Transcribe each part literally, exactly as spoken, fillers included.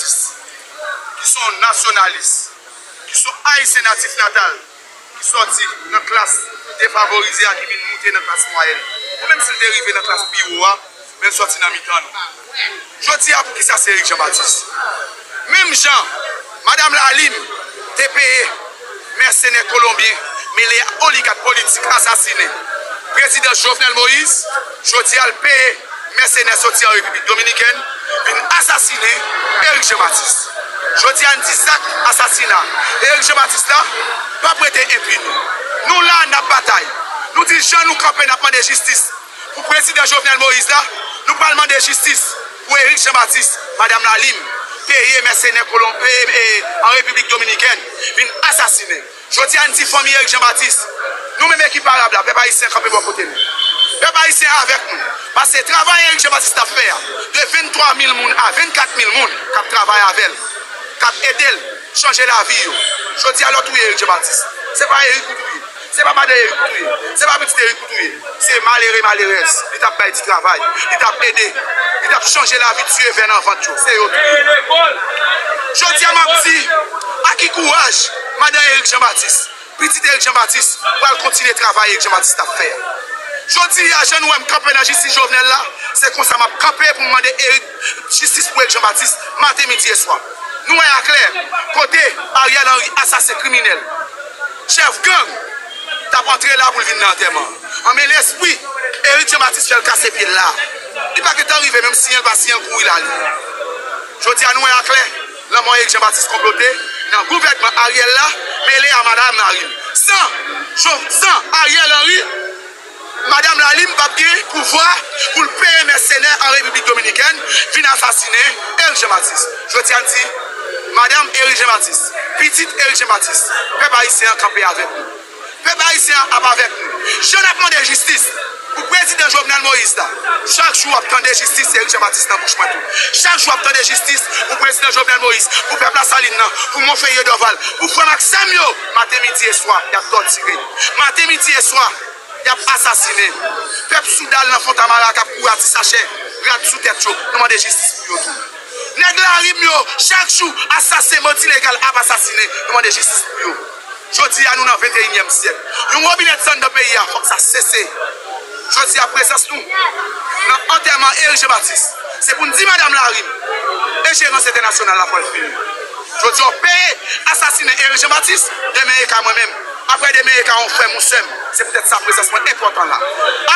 Ki se yon nasyonalis, ki se yon Ayisyen natif natal, ki sòti nan klas defavorize a, ki vin moute nan klas mwayèn. Ou menm si l te rive nan klas pi wo a, men l sòti nan mitan nou. Jodi a, poukisa se Eric Jean Baptiste? Menm jan Madanm Lalim te peye mèsenè kolonbyen mele a oligak politik asasinen Prezidan Jovenel Moïse, jodi a l peye mèsenè soti an Repiblik Dominikèn vin asasinen Eric Jean Baptiste. Jodi a n di zak asasina Eric Jean Baptiste la p ap rete enpini. Nou la, n ap batay. Nou di jan nou kanpe, n ap mande jistis pou Prezidan Jovenel Moïse la, nou pral mande jistis pou Eric Jean Baptiste, Madanm Lalim peye mèsenè kolon e, e, an Repiblik Dominikèn vin asasinen. Jodi a n di fanmi Eric Jean Baptiste, nou menm ekip Arab la, pèp ayisyen kanpe bò kote nou. Pèp ayisyen avèk nou. Paske travay Eric Jean Baptiste t ap fè a, de venntwa mil moun a vennkat mil moun k ap travay avè l, k ap ede l chanje lavi yo. Jodi a lè w touye Eric Jean Baptiste, se pa Eric ou touye. Se pa madanm Eric ou touye. Se pa pitit Eric ou touye. Se malere, malerèz. Li t ap bay ti travay. Li t ap ede. Li t ap chanje lavi tiye vè nan vant yo. Se yo touye. Jodi a m ap di, a ki kouraj madanm Eric Jean Baptiste, pitit Eric Jean Baptiste pral kontinye travay Eric Jean Baptiste t ap fè a? Jodi a, jan nou wè m kanpe nan jistis Jovenel la, se konsa m ap kanpe pou m mande Eric, jistis pou Eric Jean Baptiste, maten, midi e swa. Nou wè aklè kote Ariel Henry, asasen kriminèl, chèf gang, t ap antre la pou l vin nan antèman an. Men lespri Eric Jean Baptiste fè l kase pye l la. Li pa gentan rive, menm siyen l pa siyen l kouri l ale. Jodi a nou wè aklè lanmò Eric Jean Baptiste konplote nan gouvènman Ariel la, mele a Madanm Lalim. San, san Ariel Henry, Madanm Lalim p ap gen pouvwa pou l peye mèsenè an Repiblik Dominikèn vin asasinen Eric Jean Baptiste. Jodi a n di, madanm Eric Jean Baptiste, pitit Eric Jean Baptiste, pèp ayisyen an kanpe avèk nou. Pèp ayisyen an ap avèk nou. Jan n ap mande jistis pou prezidan Jovenel Moïse la, chak jou w ap tande jistis Eric Jean Baptiste nan bouch mwen tou. Chak jou w ap tande jistis pou prezidan Jovenel Moïse, pou pèp Lasalin nan, pou Monferrier Dorval, pou frè m ak sè m yo, maten, midi e swa, y ap tòtire. Maten, midi e swa, y ap asasinen. Pèp Soudal nan Fontamara k ap kouri a ti sachè rad sou tèt yo, nou mande jistis pou yo tou. Nèg Larim yo, chak jou, asasen, bandi legal ap asasinen, nou mande jistis pou yo. Jodi a, nou nan venteyinyèm syèk. Yon wobinè desann nan peyi a, fòk sa sese. Jodi a, prezans nou nan antèman Eric Jean Baptiste, se pou n di madanm Larim, enjerans entènasyonal la fò l fini. Jodi a, w peye asasinen Eric Jean Baptiste, demen e ka mwen menm. Apre demen e ka yon frè m, yon sè m. Se poutèt sa prezans mwen enpòtan la.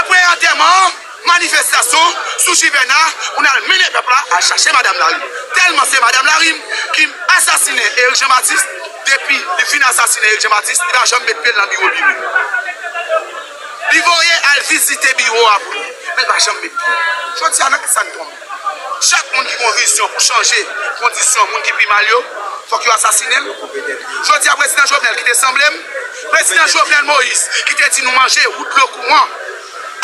Apre antèman an, manifestasyon sou Jivèna pou n al mennen pèp la al chache madanm Larim. Tèlman se madanm Larim ki asasinen Eric Jean Baptiste, depi li fin asasinen Eric Jean Baptiste, li pa janm met pye l nan biwo l biro. Li voye al vizite biwo a pou li, men l pa janm met pye. Jodi a, nan kisa n tonbe? Chak moun ki gen yon vizyon pou chanje kondisyon moun ki pi mal yo, fòk yo asasinen l. Jodi a, prezidan Jovenel ki te sanble m, prezidan Jovenel Moïse ki te di nou manje wout dlo kouran,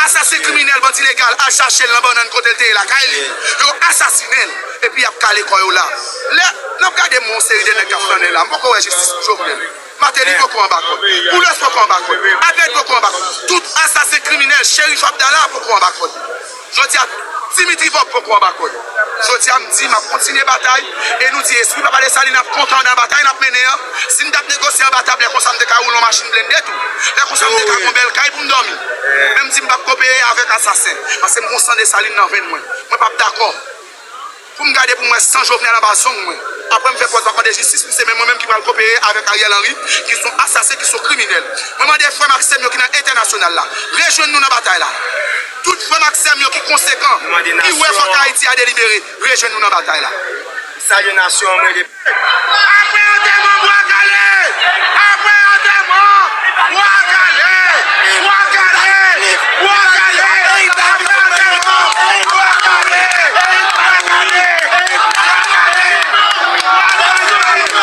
asasen kriminèl, bandi legal al chache l nan bannann kote l te ye lakay li, yo asasinen l, epi y ap kale kò yo la. Lè n ap gade m wè yon seri de nèg k ap flannen la, m poko wè jistis pou Jovenel. Martelly poko anba kòd. Boulos poko anba kòd. Abed poko anba kòd. Tout asasen kriminèl, Cherif Abdallah poko anba kòd. Jodi a, Dimitri Vorbe poko anba kòd. Jodi a, m di, m ap kontinye batay. E nou di, espri Papa Desalin ap kontan nan batay n ap mennen an. Si n t ap negosye anba tab, lè konsa m te ka woule yon machin blende tou. Lè konsa m te ka gen yon bèl kay pou m dòmi. Men m di, m p ap kopere avèk asasen. Paske m gon san Desalin nan venn mwen. Mwen p ap dakò pou m gade pou m wè san Jovenel anba zong mwen. Apre m fè pòz m ap mande jistis pou se menm mwen menm ki pral kopere avèk Ariel Henry, ki se yon asasen, ki se yon kriminèl. Mwen mande frè m ak sè m yo ki nan entènasyonal la, rejwenn nou nan batay la. Tout frè m ak sè m yo ki konsekan, ki wè fòk Ayiti a delibere, rejwenn nou nan batay la. Salye nasyon an, mwen Apre antèman Bwa Kale! Apre antèman Bwa Kale! Bwa Kale! Bwa Kale! Apre antèman Bwa Kale! Bwa Kale! Bwa Kale! Bwa Kale! Bwa Kale!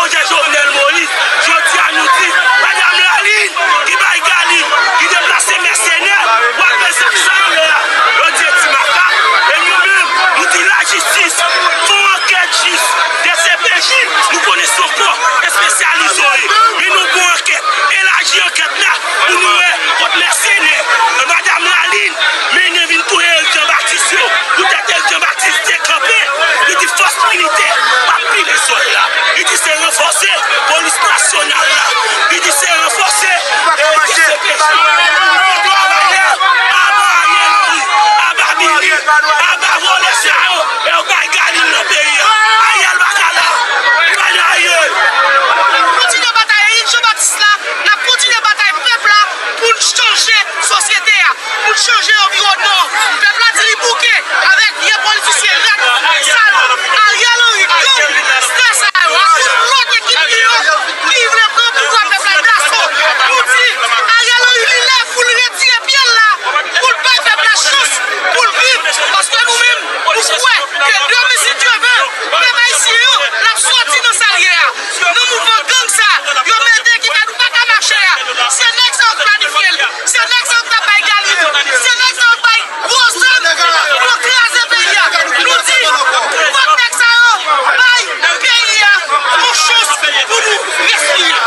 Pwojè Jovenel Moïse, jodi a nou di, madanm Lalin, ki bay Gali, ki deplase mèsenè, w ap met zam sa anlè a. Yo di e ti makak, e nou menm, nou di lajistis, fè yon ankèt jis, D C P J, nou konnen se yon kò espesyalize yo ye, men nou bon ankèt, elaji ankèt la, pou nou wè kot mèsenè, madanm Lalin, mennen vin touye Eljan Batis yo, poutèt Eljan Batis dekanpe, li di fòs militè p ap pile sòl la. Li di se ranfòse polis nasyonal la. Li di se ranfòse, eh, D C P J. Travayè, aba Ariel Henry, aba Billy, aba vòlè sa yo, e yo bay Gali nan peyi a. Ariel pa ka la. Li pa nan Ariel. Kontinye batay Eric Jean Baptiste la, n ap kontinye batay pèp la pou n chanje sosyete a, pou n chanje anviwònman an. Pèp la di li bouke avèk vye politisyen rat, sal, Ariel Henry, gang, frè sa yo, ak tout lòt ekip li yo ki vle pran pouvwa pèp la daso. Nou di Ariel Henry, li lè pou l retire pye l la, pou l bay pèp la chans pou l viv, paske nou menm, nou kwè ke demen, si Dye vle, pèp ayisyen an, l ap sòti nan sa l ye a. Nan mouvman gang sa yo mete ki fè nou pa ka mache a, se nèg sa yo k planifye l, se nèg sa yo k t ap bay Gali, se nèg sa yo k bay gwo zam pou yo kraze peyi a. Nou di, fòk nèg sa yo bay peyi a yon chans pou nou respire.